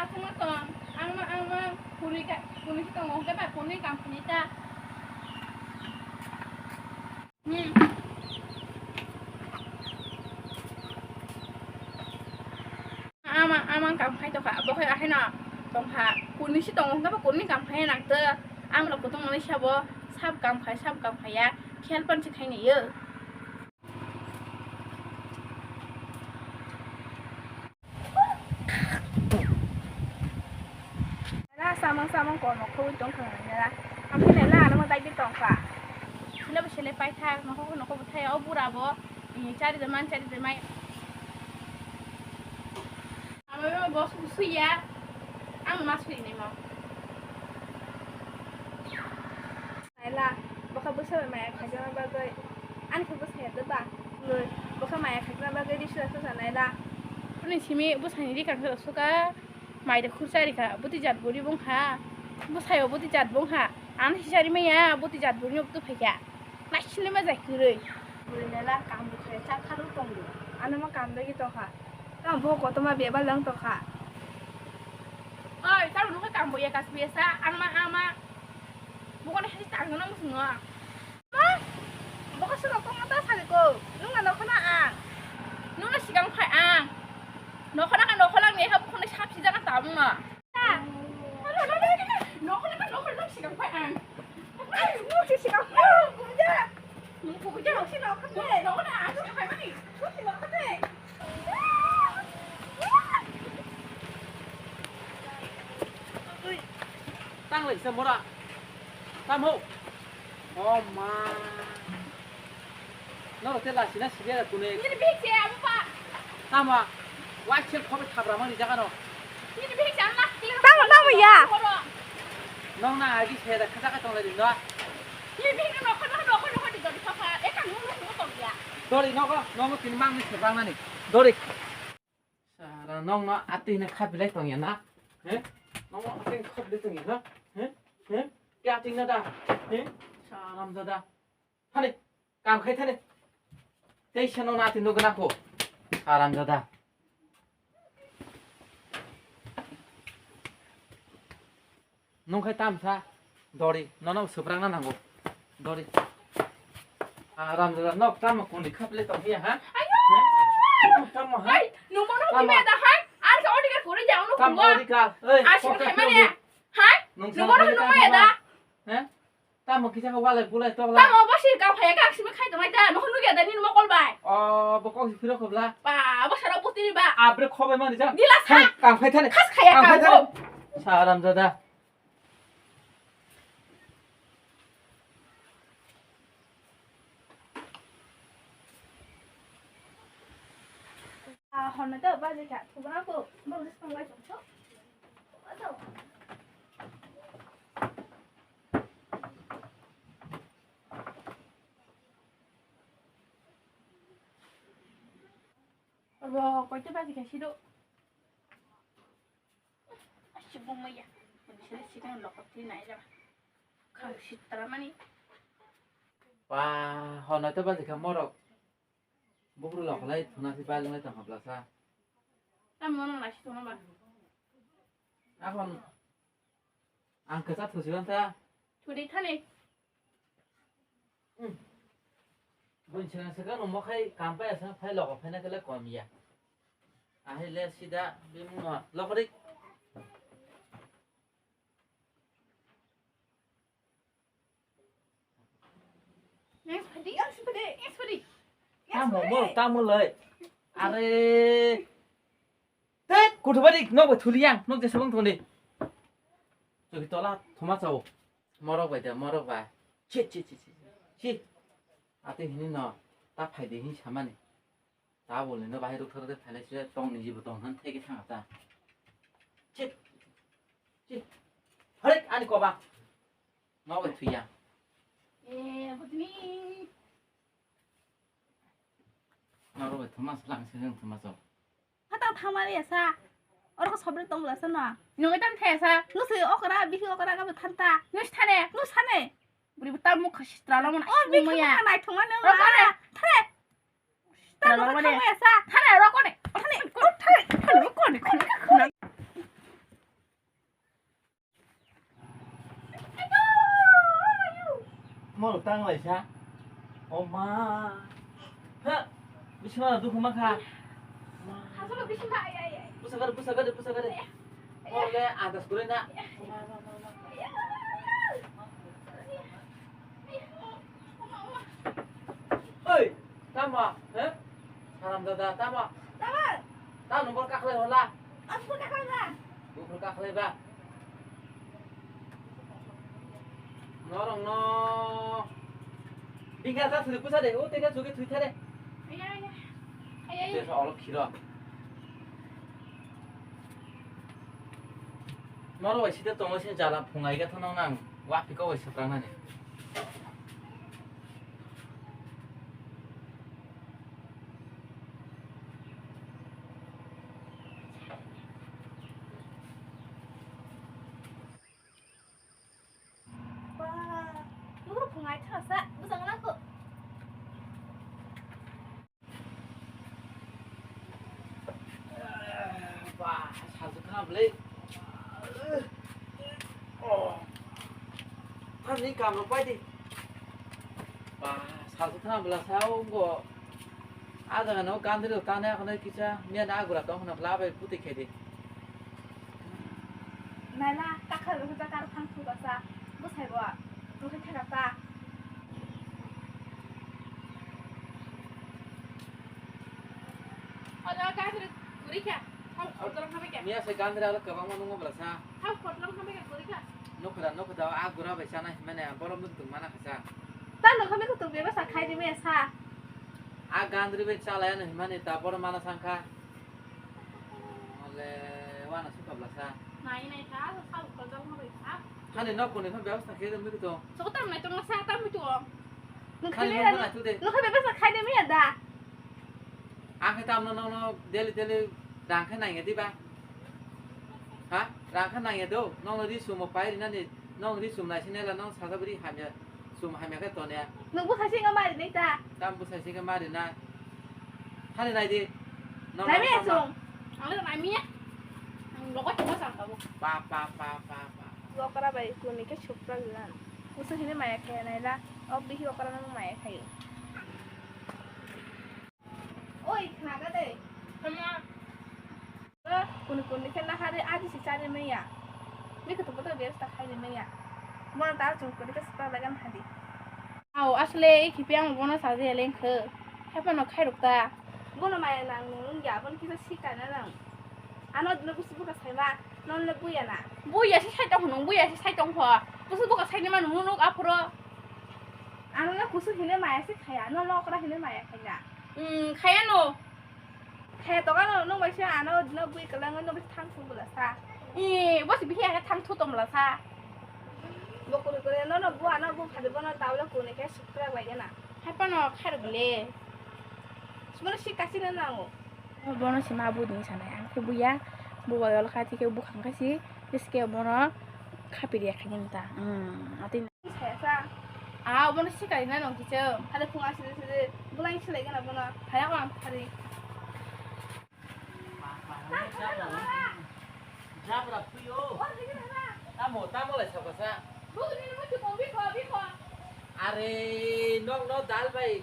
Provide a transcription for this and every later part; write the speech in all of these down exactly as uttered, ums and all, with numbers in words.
Aswkno tong, ang ma, ang ma, kuni ka, kuni si tongo, hwnkhe ba kuni kam khani ta. Hmm. Ama, ama kam khai tokha, bo khai ahaino tongkha, kuni si tongo, hwnkhe ba kuni kam khai nang tw, ang rok kutung manwi sabo, sab kam khai, sab kam khaiya, khel pan si khai naiyo. Nela samung samung kormo khogwi tongkha nela. Amkhe nela ano mo dagwi tongkha. Sile bo sile paithak, nokho nokho bo thai o bura bo, eh, chari de man, chari de mai. Amo bo suya, ang ma sui ni mo. Naila, bokha bwsa bai maya khaijana bagwi, ani khe bwsaya doba. Loi, bokha maya khaijana bagwi risura sosa naila. Ani simi bwsani ri kangsa rok suka, mai de khursa rikha, bwtwi jat buri bongkha, bwsayo bwtwi jat bongkha, ano sisari maya, bwtwi jat buri no bwtwi phaikha, naisini ma jai kwrwi. Bwrwi naila, kam bwkhaya cha tharo tongdi, ano ma kam dagi tongkha, tamo bo kotorma bebal lang tongkha. Oi, tamo nokha kam bo ya kas besa, ano ma ama. Bokoni hai tangno musungo. Ma? Bokha suro kongma ta sari ko. Nungna nokhona ang. Nungna sikang phai ang. Nokhona ka nokholang ni ha bokoni sap sijana tabung no. Nokhona ka nokholang sikang phai ang. Ai, nung si sikang phai. Nung kuja. Nung kuja. Nung si nokhona. Nokhona ang sikang phai mani. Nung si nokhona. Tanglai sa mora. Tamo. Oh ma. Noro te lasi na sibera kune. Nini bihik se abo pa. Tamo. Wai se khobe khabra mani jaga no. Nini bihik se ang lak kile. Tamo, tamo ya. Nong na agi se da khata ka tonglai no. Nini bihik no khon no khon no khon di dori papa. E kan no no no tong ya. Dori no ko no tin mang ni se bang nani. Dori. Sara nong no atwi na khabilai tong ya na? He? Nong no atwi khabilai tong ya na? He? He? Kya ting na da? He? Saram dada. Thani, kam khai thani. Tei seno na tin nugna ko. Haram dada. Nung khai tam sa. Dori, nono suprang na nango. Dori. Haram dada, nok tam kuni khaple to hiya ha? Ayo! He? Nok tam ha? Hai, nung mono Tama. Kime da hai? Ar ka odi ka kore ja unu Tam kuwa. Odi ka. Ei, Ashi kok khai mane. Hai? Nung Nung mono sa nung maya da. He? Tamo kisa ka walai bulai tokla. Tamo bo sir kam phaya ka simi khai tongmai ta. Nohon nugya da nini mokol bai. O bo kok si phiro khobla. Ba bo sara puti ni ba. Abre khobai mani ja. Dila sa. Kam khai thani. Khas khaya kam khai thani. Saram dada. Ah, honna to ba je ka. Thubana ko. Bo ris pang bai tong so. Abo koita baji khe sido. Asi bumaya. Sini sikang lokot ti nai jaba. Khang sitra mani. Ba, hono to baji khe morok. Bukru lokolai thuna si bai lunglai tong hapla sa. Tam mono nasi thuna ba. Ahon Ang kwchak thusiban ta. Thudi thani. Hmm. Buin sirang saka no mokhai kam paya sa phai logo phaina kele kom ya. Ahai le sida bimung no lokori. Next padi. Next padi. Next padi. Tamo mo, tamo lai. Are. Tet, kuthubari nok bai thuli yang, nok jesa bang thuli. Choki tola thoma chao. Morok bai de, morok bai. Chi, chi, chi, chi. Chi. Ate hini no, ta phai de hin samani. Ta bole no bahai ruk thara de phai lai se tong ni jibo tong han theke thang ta. Chi. Chi. Harek ani koba. Nok bai thuya. Eh, butini. Nok bai thoma lang se thoma chao. Hatang thamari asa. Oro ko sobre tong bla sana. Nungi tam thai asa. Nusi okra, bihi okra ga thanta. Nus thane. Nus thane. Buri buta mukha sitra lo mon. Oh, bihi mukha nai thuma ne ma. Thane. Sitra lo mon. Thane asa. Thane ro kone. Thane. Thane. Thane ro kone. Kone. Mo tang lai sa. O ma. Ha. Bisma dukhu ma kha. Asolo bisma, ai, ai, ai. Pusa kar, pusa kar, pusa kar. Ai, ai. Mo le adas kore na. Ai, ai. O ma, ma, ma, ma. Ai, ai. Oi, tamo, he? Haram dada, tamo? Tamo? Tamo nung bor kaklai hola? Ang bor kaklai ba? Bor kaklai ba? Norong no. Bingka ta thuri pusa de, o tega chugi thui thare. Aya, aya. Aya, aya. Tesa olok khiro. Norok bai site tongo se jala phungai ga thano nang. Wa phiko bai saprang nani. Ba, nukro phungai thasa, bwsang nangkho. Ba, salsa khna bwle. Oh. Thani kamrok pai di. Ba, salsa khna bwla sa wngo. A jaga no gandri rok tane akhno kisa miya na agura tong khna bwla bai puti khe di. Naila, kakhal rwkhe ta kar thang thu basa, bwsai bo rwkhe theka ta. Oda gandri guri kha, thang khorjor kha kha. Miya se gandri alo kwbangma nungo bwla sa. Thang khorjor kha kha guri kha. Nokho da, nokho da, a gura bai chana himani, borom nuk tung mana kha sa. Ta nokho nokho tung bebasa khai di miya sa. A gandri bai chalaya no himani, ta borom mana sang kha. Ole, wana suka bwla sa. Nai, nai, ta, sa, sa, sa, sa, sa. Hani nok kuni phan bebasta khe mui to. Soko tam nai tong sa, tam mui to. Hani nok nai tu de. Nokha bebasta khai de miya da. Ang khe tam no, no, no, daily, daily rang khe nai di ba. Ha? Rang khe nai do. Nong ri sumo pai ri nani. Nong ri sum nai sinela nong sa sa bri hamya. Sum hamya khe tone. Nung bwsai singha mari nai ta. Tam bwsai singha mari na. Thani nai di. Nai me sung. Ang le nai miya. Ang logo chuma sang tabo. Pa, pa, pa, pa, pa. Lokra bai kuni khe supra gilan. Kusu hini maya khe nai la. Ok bihi okra nang maya khai. Oi, khnaga de. Tamo? Kuni kuni khe nahari aji si chari maya. Bikhe to boto bebsta khai de maya. Bono ta chung kuni khe sita lagan hadi. Au, asle e khipi ang bono saje leng khe. Hepa no khai ruk ta. Bono maya nang nung ya, bono kisa sika na nang. Ano dino busu buka sai ma, non le buya na. Buya si sai tong nung, buya si sai tong pho. Busu buka sai ma nung nuk aphro. Ano na kusu hine maya si khaya, no lokra hine maya khaya. Hmm, khaya no. Khaya to ano nung bai se ano no bui kalang no bai thang sung bula sa. Eh, bo si bihi aga thang thu tom la sa. Bo kuri kuri no no bu ano bu phadi bono tawle kuni khe sukra bai gana. Hai pano khar bile. Sumano si kasi na nango. Bono si ma bu din sanai ang khe buya. Bu bai ol kha ti khe bu khang kasi. Iske bono khapi dia khani ta. Hmm, ati. Saya sa. Ah, bono si kai na nong kicham. Ada phung asi de se de. Bulai si lai gana bono. Haya ko ang khari. Jabra puyo. Tamo, tamo lai sokasa. Are, nok no dal bai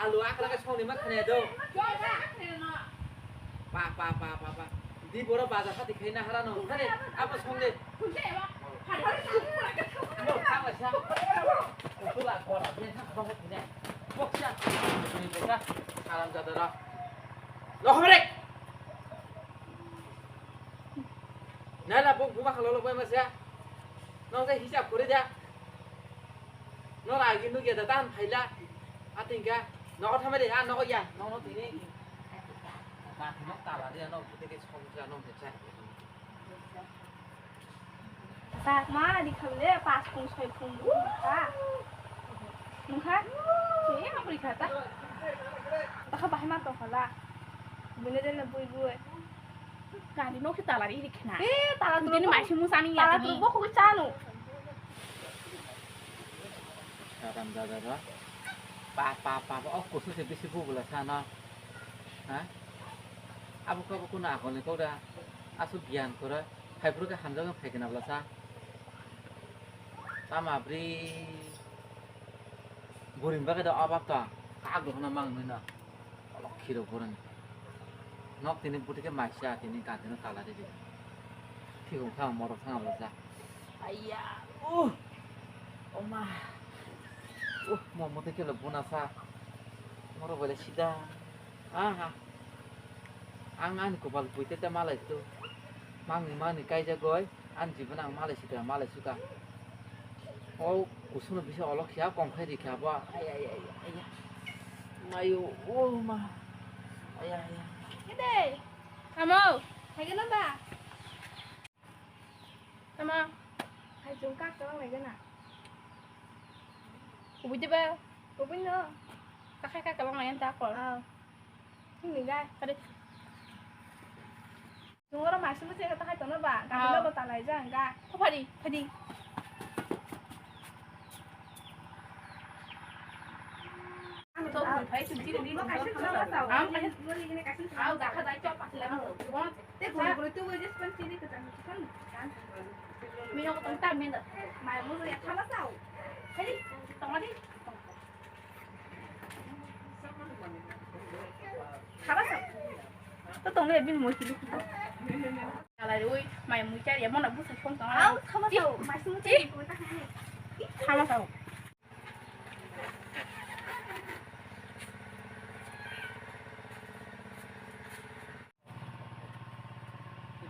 alu akra ka songni ma khne do. Pa, pa, pa, pa, pa. Di boro baja khati khai na hara no. Khane, apa songni? No, tamo sa. Utu la kora, dia sa kora khne. Boksa. Ni boksa. Aram jadara. Lo hamre. Nai la buk buma khalolo bai masa. Nong jai hisab kori da. Nong agi nugya da tan phaila. Atingka. Nogo thamai de, a nogo ya. Nogo tini. Ka nok tala de, nok pute ke song ja, nok de cha. Sa ma di khamle pas phung soi phung bu ka. Nungkha. Ni apri khata. Takha bahai ma tongkhala. Bune de na bui bui. Gari no khe tala ri khna. Eh, tala tini mai simu sani ya tini. Tala tu bo khugui chanu. Saram dada da. Pa, pa, pa, pa. Oh, kusu se bisi bu bula sana. Ha? Abo kabo kuno akol ni kok da. Asu giyan kore. Phai phuru khe hamjak phai khe na bula sa. Tama bri. Buring bagwi da obab tong. Kagwi hwnna mang nwi no. Olok khiro buring. Nok tini buti khe maisa tini gantino tala ridi. Thikung thang morok thang abla ja. Aiya. Uh. Oma. Uh, mo mote kelo buna sa. Moro bole sida. Aha. Ang ani kopal buitete malai tu. Mangni mangni kaijagoi, ani jibon ang malai sida malai suka. O kusuno bisa olok kya kong khai rikha bo. Ay, ay, ay, ay. Mayo, oh ma. Ay, ay, ay. Kede. Amo, hai gana ba? Tama. Hai jong kak tolong lagi na. Kubui de ba? Kubui no. Kakai kak tolong lagi ta kor. Ah. Ini ga. Kade. Jong oro masih mesti kata hai tono ba. Kami lo talai jang ga. Ko phadi, phadi. To tong le bin mo kili. Ala oi, mai mui char ya mona busa song tong. Au, thama sao, mai sung char. Thama sao.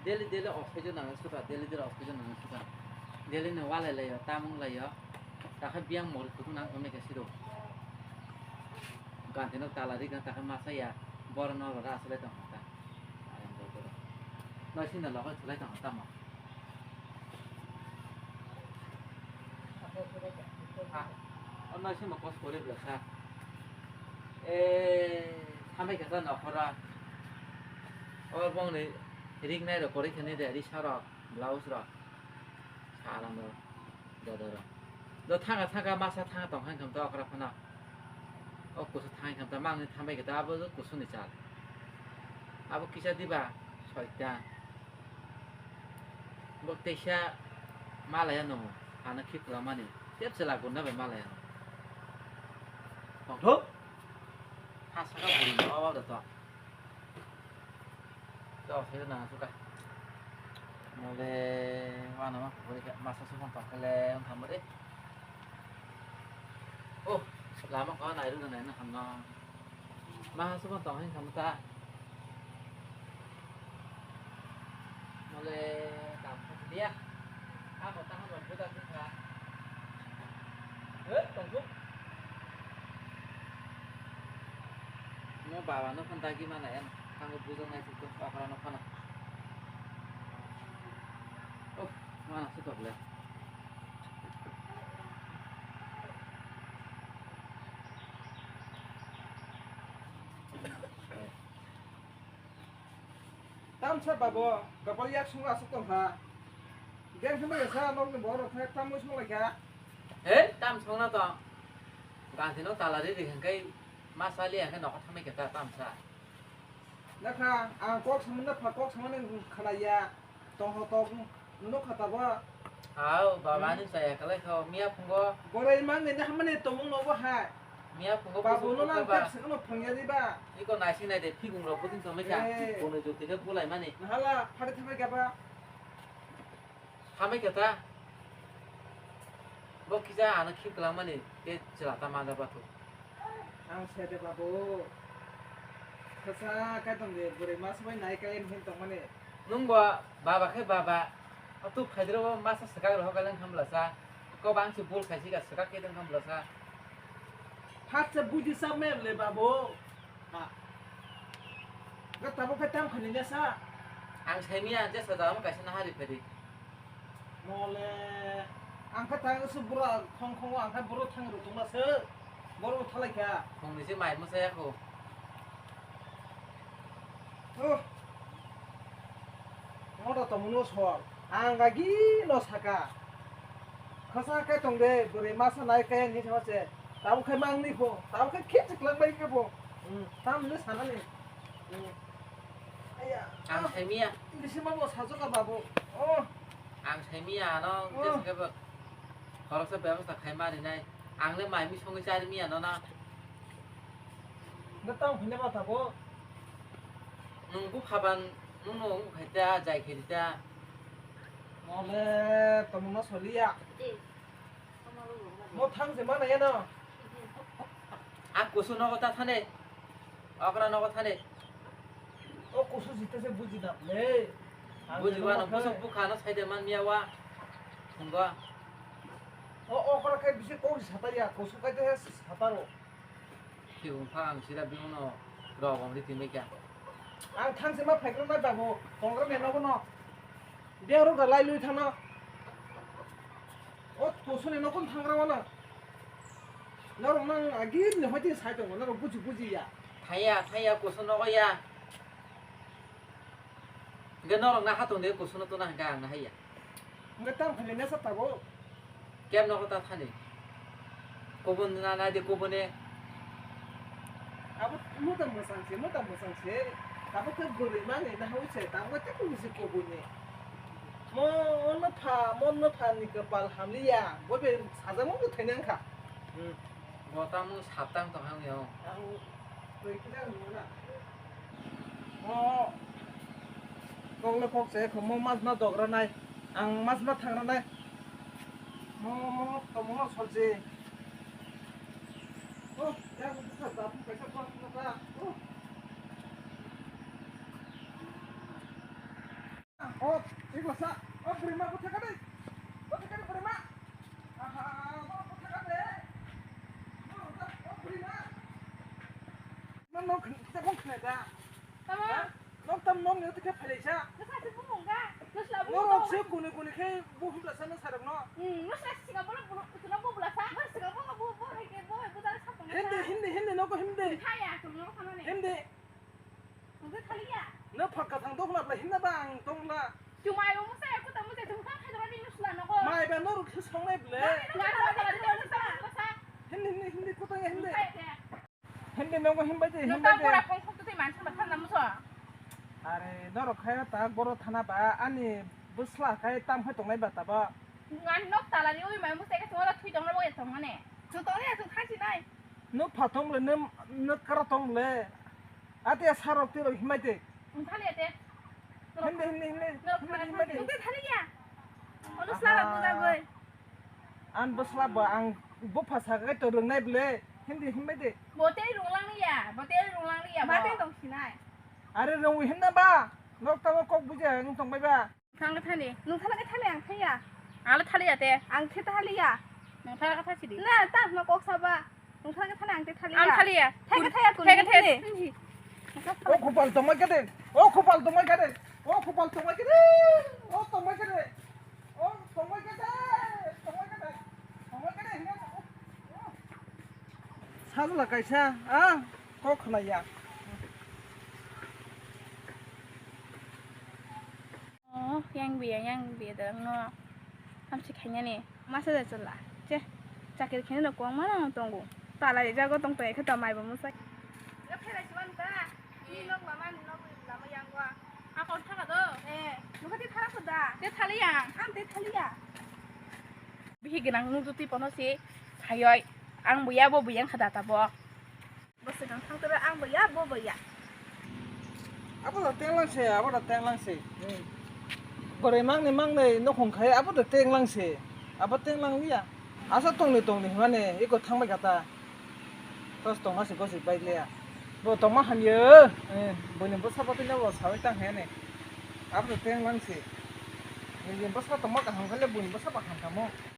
Daily daily oxygen nang suka, daily daily oxygen nang suka. Daily no walai layo, tamung layo. Takha biang mori kutung nang kome ke siro. Ganti no talari gan takha masa ya, bor no ra asle tong ta. Ayang bor bor. No sina logo chulai tong ta mo. Ah, oh, no, sima kos kore bwlasa. Eh, hambai kasa nokhora. O bongni ring nai rok kore khani de, ri sarok, blouse rok. Salam rok, dodo rok. Do thanga thanga masa thanga tong khan kham to okra phana. O kusu thang kham ta mangni thambai kata abo kusu ni chal. Abo kisa diba soita. Bo teisa malaya no, ano khipla mani, tep se lagun na bai malaya no. Tongthok. Ha saka buri no, awa da to. To, se na suka. Mole, wana ma, buri ka, masa sukon tongkele, ang kamare. Oh, lama ko nai ru nai na hamna. Maha sukon tong hing khamta. Mole kam kha dia. Amo ta hamo buda kha. Eh, tong bu. Mo baba no phone dagi mana ya. Kang bujang nai tu okra no phone. Oh, mana sukok le. Tamsa babo, kapal yak sung asuk tong ha. Gen khe mai sa nok ni borok khe tam sung lai kha. He, tam sung na to. Ganti no talari ri hingkai masali ang khe nokha thamai khe ta tamsa. Nakha, ang kok samani pha kok samani khalaiya. Tong ho tok. Nuk kha tabo. Hao, baba ni saya kalai kho, miya phungo. Borai mang ni hamani tomung no bo hai. Miya phungo. Babu no nang tak sing no phangya di ba. Iko naising nai de, phigong rok buting tong lekha. Eh. Bono joti khe bulai mani. Nahala, phari thamai kha ba. Thamai kha ta. Bo kisa ano khip lang mani, ke chela ta manja ba thu. Ang sede babu. Khasa kai tong de, bwrwi masa bai nai kai hin tong mani. Nung bo baba khe baba. Atu phaidro bo masa swkak rok kailang khamla sa. Ko bang se bul khaisi ga swkak khe tong khamla sa. Phat se buji sa mem le babu. Ha. Ga tabo khe tam khani ne sa. Ang saimiya je sa da mo kaisa na hari phadi. Mole, ang kha thang su bura khong khong ang kha buru thang ru tungma se. Buru thalai kha. Khong ni se mai mo saya kho. Oh. Moda to muno sor. Ang ga gi no saka. Khasa kai tong de, bwrwi masa nai kai ni sama se. Tabo khai mang ni pho. Tabo khai khe chiklang bai kha pho. Hmm. Tam ni sana ni. Hmm. Aya. Ang saimiya. Bisi ma bo sajo ka babu. Oh. Ang saimiya ano, oh, jesa khe bo khoroksa bebostha khai ma rinai. Ang le mai mi songwi chari miya no na. Nda tang phine ba tabo. Nung bu phaban nung no khai ta jai khe ta. Mole tomo no soliya. Mo thang se mana ya no. A kusu nogo ta thane. Okra nogo thane. O kusu jita se buji da le. Buji wa no busu bukha no saide man miya wa. Thungwa. O okra khe bisi kok sataya kusu khe te sataro. Ki wngkha ang sira bini uno rogom ri tini kya. Ang thang se ma phaikrok na jago kongra me nogo no. Biya rok da lai lui thano. O kusu ni nokon thangra wala. Norok nang agir ni hoi tin sai tongo norok buji buji ya. Thaya thaya kusu nogo ya. Hingke norok na hatong de kusuno tona hingke ang na haiya. Hingke tam khani nesa tabo. Kem nogo ta thani. Kubun na nai de kubune. Abo muta mwsang se, muta mwsang se. Tabo ke gurui mani na hoi se, tabo ke kubu se kubune. Mo no pha, mo no pha ni kapal hamliya. Bo be sajamo bo thainang kha. Hmm. Bo tamo satang tong hang yo. Ang twi kida nuna. Mo kok le kok se kho mo mas ma dok ra nai. Ang mas ma thang ra nai. Mo mo to mo solje. Oh, ya ko ta ta ko ka ko ta. Oh. Oh, ikla sa. Oh, brima ko thaka dai. Ko thaka dai brima. Aha, ko thaka dai. Oh, oh, brima. Nang nok tamo khna da. Tamo. Ha? Nok tam nok ni ote khe phalai sa. Nasa se bumung ga. Nasa la bumung. Norok se kuni kuni khe bu himla sa no sarok no. Hmm, nasa siga bola bola kutuna bu bula sa. Nasa siga bola bu bu hai ke bu bu dal sa. Hindi, hindi, hindi, noko hindi. Thaya, tum nok sama ne. Hindi. Nungkhe thaliya. No phakka thang dok na bla hinna ba ang tong la. Chumai bo musa ya kuta musa thung thang khai dora ni nusla nogo. Mai ba norok se songnai ble. Nungkhe thaliya, nungkhe thaliya. Hindi, hindi, hindi, kuta ya hindi. Hindi nogo himbai de, himbai de. Nungkhe bora phone khok twi man sama thang na musa. Are norok khai ta boro thana ba ani bwsla khai tam khai tongnai ba taba. Ngan nok tala ni ui mai musa ka sima thui tong na bo ya tong mane. Chu tong ya chu thang si nai. No pha tong le, no, no kara tong le. Ate sarok twi rok himai de. Nung thaliya te. Hindi, hindi, hindi. Hindi, hindi, hindi. Nung thaliya. Ono sala buda goi. An bwsla ba ang bupha sa kai to rwngnai ble. Hindi, hindi de. Bo tei runglang liya, bo tei runglang liya. Ma tei tong sinai. Are rungwi hinna ba. Nok tamo kok buja ang tong bai ba. Thang thani. Nung thana ke thani ang thaya. Ang le thaliya te. Ang the thaliya. Nung thana ka thasi di. Na, ta no kok saba. Nung thana ke thani ang te thaliya. Ang thaliya. Thai ke thaya kun. Thai ke thaya. O khupal tongma kede. O khupal tongma kede. O khupal tongma kede. O tongma kede. O tongma kede. Tongma kede. Tongma kede. Sajla kaisa. Ah, kok khnaya. Oh, yang biya, yang biya dang no. Hamsi khainani. Masa da chwla. Che. Chakri khaina no kwbangma no tongo. Tala ri jago tong tong khe to mai bo mwsai. Ga phela si wan ta. Ni nok mama ni nok lama yang wa. A kon thaka do. Eh, nuka ti thara ko da. Te thali yang. Am te thali ya. Bihi gwnang nu juti pono si. Khayoi. Ang buya bo buyang khada ta bo. Bo swkang thang toro ang bo ya, bo bo ya. Abo da tenglang se, abo da tenglang se. Hmm. Boroi mangni mangni nokhong khai, abo da tenglang se. Abo tenglang liya. Asa tongni tongni hwnmani iko thangbai kha ta. Tos tongma se gosik bai liya. Bo tongma hamyo. Eh, boni bwsa bo tino bo sawi tang hene. Abo da tenglang se. Boni bwsa tongma kaham khaile boni bwsa bo hamkha mo.